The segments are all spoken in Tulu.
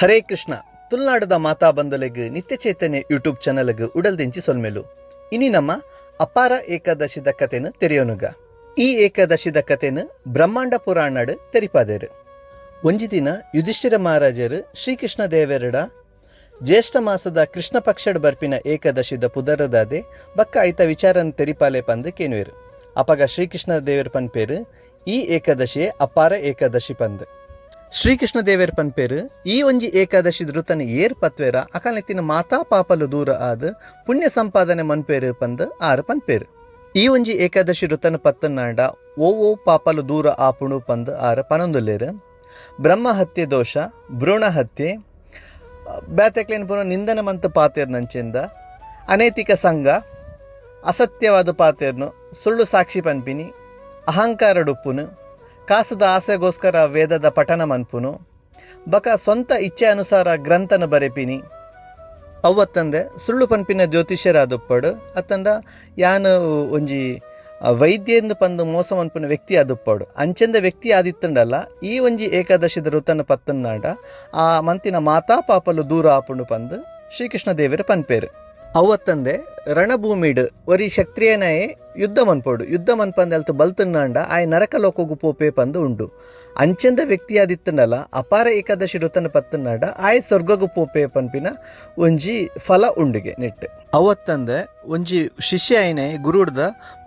Hare Krishna. ತುಳುನಾಡದ ಮಾತಾ ಬಂಧುಲೆಗ್ ನಿತ್ಯ ಚೈತನ್ಯ ಯೂಟ್ಯೂಬ್ ಚಾನಲ್ಗ್ ಉಡಲ್ದಿಂಚಿ ಸೊಲ್ಮೆಲು. ಇನಿ ನಮ್ಮ ಅಪಾರ ಏಕಾದಶಿದ ಕಥೆನ್ ತೆರಿಯೊನುಗ. ಈ ಏಕಾದಶಿದ ಕಥೆನ್ ಬ್ರಹ್ಮಾಂಡ ಪುರಾಣಡ್ ತೆರಿಪಾದೆರ್. ಒಂಜಿ ದಿನ ಯುಧಿಷ್ಠಿರ ಮಹಾರಾಜರು ಶ್ರೀಕೃಷ್ಣ ದೇವೆರಡ ಜ್ಯೇಷ್ಠ ಮಾಸದ ಕೃಷ್ಣ ಪಕ್ಷಡ್ ಬರ್ಪಿನ ಏಕಾದಶಿದ ಪುದರದಾದೆ ಬಕ್ಕ ಐತ ವಿಚಾರನ್ ತೆರಿಪಾಲೆ ಪಂದ್ ಕೇನುವೆರ್. ಅಪಗ ಶ್ರೀಕೃಷ್ಣ ದೇವೆರ್ ಪನ್ಪೆರ್ ಈ ಏಕಾದಶಿಯೇ ಅಪಾರ ಏಕಾದಶಿ ಪಂದ್. ಶ್ರೀಕೃಷ್ಣ ದೇವೆರ್ ಪನ್ಪೆರ್ ಈ ಒಂಜಿ ಏಕಾದಶಿ ಧೃತನ್ ಏರ್ ಪತ್ವೆರ ಅಕಲ್ನೆತ್ತಿನ ಮಾತಾ ಪಾಪಲು ದೂರ ಆದ್ ಪುಣ್ಯ ಸಂಪಾದನೆ ಮನ್ಪೆರ್ ಪಂದ್ ಆರ್ ಪನ್ಪೆರ್. ಈ ಒಂಜಿ ಏಕಾದಶಿ ಋತನ್ ಪತ್ತನಾಂಡ ಓ ಪಾಪಲು ದೂರ ಆಪುಣು ಪಂದ್ ಆರ್ ಪನೊಂದುಲ್ಲೆರ್. ಬ್ರಹ್ಮ ಹತ್ಯೆ ದೋಷ, ಭ್ರೂಣ ಹತ್ಯೆ, ಬೇತೆಕ್ಲೆನ್ ಪೂರ ನಿಂದನೆ ಮಂತ್ ಪಾತೆರ್ನಂಚಿಂದ, ಅನೈತಿಕ ಸಂಘ, ಅಸತ್ಯವಾದ ಪಾತೆರ್ನು, ಸುಳ್ಳು ಸಾಕ್ಷಿ ಪನ್ಪಿನಿ, ಅಹಂಕಾರಡುಪ್ಪುನು, ಕಾಸದ ಆಸೆಗೋಸ್ಕರ ವೇದದ ಪಠಣ ಮನ್ಪುನು, ಬಕ ಸ್ವಂತ ಇಚ್ಛೆ ಅನುಸಾರ ಗ್ರಂಥನ ಬರೆಪಿನಿ, ಅವ್ವತ್ತಂದೆ ಸುಳ್ಳು ಪನ್ಪಿನ ಜ್ಯೋತಿಷ್ಯರಾದುಪ್ಪಡು ಅತ್ತಂಡ ಯಾನ್ ಒಂಜಿ ವೈದ್ಯಂದು ಪಂದು ಮೋಸ ಮನ್ಪಿನ ವ್ಯಕ್ತಿ ಆದುಪ್ಪಡು ಅಂಚೆಂದ ವ್ಯಕ್ತಿ ಆದಿತ್ತುಂಡಲ್ಲ ಈ ಒಂಜಿ ಏಕಾದಶಿದ ಋತನ ಪತ್ತನ್ನಾಂಡ ಆ ಮಂತಿನ ಮಾತಾ ಪಾಪಲು ದೂರ ಆಪುಂಡು ಪಂದು ಶ್ರೀಕೃಷ್ಣ ದೇವೆರ್ ಪನ್ಪೇರು. ಅವ್ವತ್ತಂದೆ ರಣಭೂಮಿಡ್ ಒರಿ ಕ್ಷತ್ರಿಯನಯೇ ಯುದ್ಧ ಮನ್ಪೋಡು, ಯುದ್ಧ ಮನ್ಪಂದೆ ಅಲ್ತು ಬಲ್ತುನ್ನಾಂಡ ಆಯ್ ನರಕ ಲೋಕಗು ಪೋಪೆ ಪಂದು ಉಂಡು. ಅಂಚೆಂದ ವ್ಯಕ್ತಿ ಆದಿತ್ತುಂಡಲ ಅಪಾರ ಏಕಾದಶಿ ಋತನ ಪತ್ತುನ್ನಾಂಡ ಆಯ್ ಸ್ವರ್ಗಗು ಪೋಪೆ ಪನ್ಪಿನ ಒಂಜಿ ಫಲ ಉಂಡುಗೆ ನೆಟ್. ಅವತ್ತಂದೆ ಒಂಜಿ ಶಿಷ್ಯ ಐನೆ ಗುರುಡ್ದ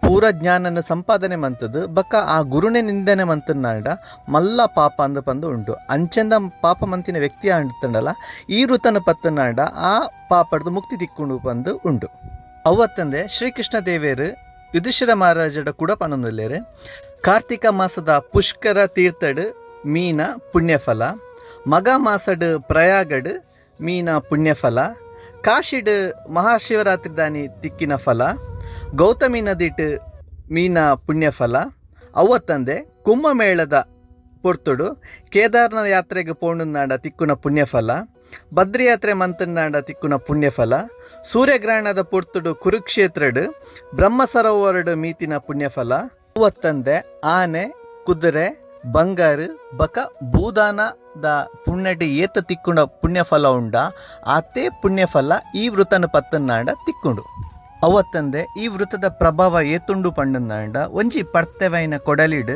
ಪೂರ ಜ್ಞಾನನ ಸಂಪಾದನೆ ಮಂತದು ಬಕ್ಕ ಆ ಗುರುನೆ ನಿಂದನೆ ಮಂತುನ್ನಾಂಡ ಮಲ್ಲ ಪಾಪ ಅಂದು ಪಂದು ಉಂಡು. ಅಂಚೆಂದ ಪಾಪ ಮಂತಿನ ವ್ಯಕ್ತಿ ಆಂಡ್ತಂಡಲ ಈ ಋತನ ಪತ್ತುನ್ನಾಂಡ ಆ ಪಾಪಡ್ದು ಮುಕ್ತಿ ತಿಕ್ಕುಂಡು ಪಂದು ಉಂಡು. ಅವತ್ತಂದೆ ಶ್ರೀಕೃಷ್ಣ ದೇವೇರು ಯುಧಿಷ್ಠಿರ ಮಹಾರಾಜಡ ಕೂಡ ಪನೊಂದುಲ್ಲೆರ್. ಕಾರ್ತಿಕ ಮಾಸದ ಪುಷ್ಕರ ತೀರ್ಥಡ್ ಮೀನ ಪುಣ್ಯಫಲ, ಮಗ ಮಾಸಡ್ ಪ್ರಯಾಗಡ್ ಮೀನ ಪುಣ್ಯಫಲ, ಕಾಶಿಡ್ ಮಹಾಶಿವರಾತ್ರಿ ದಾನಿ ತಿಕ್ಕಿನ ಫಲ, ಗೌತಮಿ ನದಿಟ್ ಮೀನ ಪುಣ್ಯಫಲ, ಅವತ್ತಂದೆ ಕುಂಭಮೇಳದ ಪೊರ್ತುಡು ಕೇದಾರನ ಯಾತ್ರೆಗೆ ಪೋಣುನಾಡ ತಿಕ್ಕುನ ಪುಣ್ಯಫಲ, ಬದ್ರಿ ಯಾತ್ರೆ ಮಂತನಾಡ ತಿಕ್ಕುನ ಪುಣ್ಯಫಲ, ಸೂರ್ಯಗ್ರಹಣದ ಪೊರ್ತುಡು ಕುರುಕ್ಷೇತ್ರಡ್ ಬ್ರಹ್ಮ ಸರೋವರಡ್ ಮೀತಿನ ಪುಣ್ಯಫಲ, ಅವತ್ತಂದೆ ಆನೆ ಕುದುರೆ ಬಂಗಾರು ಬಕ ಭೂದಾನದ ಪುಣ್ಯಡ್ ಏತ ತಿಕ್ಕುನ ಪುಣ್ಯಫಲ ಉಂಡ ಆತೇ ಪುಣ್ಯಫಲ ಈ ವೃತನ ಪತ್ತನಾಡ ತಿಕ್ಕುಂಡು. ಅವತ್ತಂದೆ ಈ ವೃತದ ಪ್ರಭಾವ ಏತುಂಡು ಪಂಡನಾಂಡ ಒಂಜಿ ಪರ್ತೆವೈನ ಕೊಡಲಿಡ್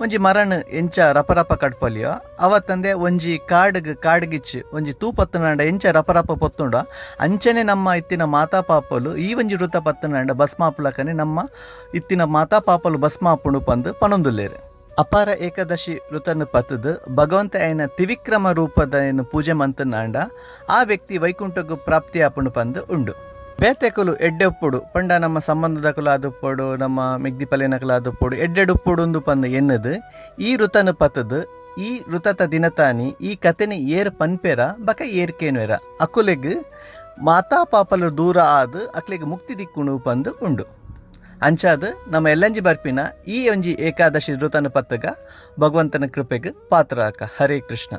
ಒಂಜಿ ಮರಣ ಎಂಚ ರಪರಪ ಕಡ್ಪಲಿಯೋ ಅವತ್ತಂದೆ ಒಂಜಿ ಕಾಡ್ಗ್ ಕಾಡ್ಗಿಚ್ಚು ಒಂಜಿ ತೂ ಪತ್ತನಾಂಡ ಎಂಚ ರಪರಪ ಪೊತ್ತುಂಡ ಅಂಚನೆ ನಮ್ಮ ಇತ್ತಿನ ಮಾತಾ ಪಾಪಲು ಈ ಒಂಜಿ ವೃತ ಪತ್ತನಾಂಡ ಭಸ್ಮಾಪುಲಕನೆ ನಮ್ಮ ಇತ್ತಿನ ಮಾತಾ ಪಾಪಲು ಭಸ್ಮಾಪುಣು ಪಂದು ಪನೊಂದುಲ್ಲೇರು. ಅಪಾರ ಏಕಾದಶಿ ಋತನ್ನು ಪತ್ತದು ಭಗವಂತ ಐನ ತ್ರಿವಿಕ್ರಮ ರೂಪದ ಪೂಜೆ ಮಂತನಾಂಡ ಆ ವ್ಯಕ್ತಿ ವೈಕುಂಠಗೂ ಪ್ರಾಪ್ತಿ ಆಪುಣು ಪಂದು ಉಂಡು. ಬೇತೆಕುಲು ಎಡ್ಡೆ ಉಪ್ಪುಡು ಪಂಡ ನಮ್ಮ ಸಂಬಂಧದಕುಲು ಆದುಪ್ಪೊಡು, ನಮ್ಮ ಮೆಗ್ದಿ ಪಲೇನಕುಲು ಆದುಪ್ಪೊಡು, ಎಡ್ಡೆಡ್ ಉಪ್ಪುಡು ಪಂದು ಎನ್ನದು ಈ ಋತನು ಪತ್ತದು ಈ ಋತತ ದಿನತಾನಿ ಈ ಕತೆನ ಏರ್ ಪನ್ಪೆರ ಬಕ ಏರ್ ಕೇನುವೆರ ಅಕುಲೆಗ್ ಮಾತಾ ಪಾಪಲು ದೂರ ಆದ್ ಅಕ್ಲೆಗ್ ಮುಕ್ತಿ ದಿಕ್ಕುಣು ಪಂದು ಉಂಡು. ಅಂಚಾದ್ ನಮ್ಮ ಎಲ್ಲಂಜಿ ಬರ್ಪಿನ ಈ ಒಂಜಿ ಏಕಾದಶಿ ಋತನು ಪತ್ತಗ ಭಗವಂತನ ಕೃಪೆಗೆ ಪಾತ್ರ ಆಕ. ಹರೇ ಕೃಷ್ಣ.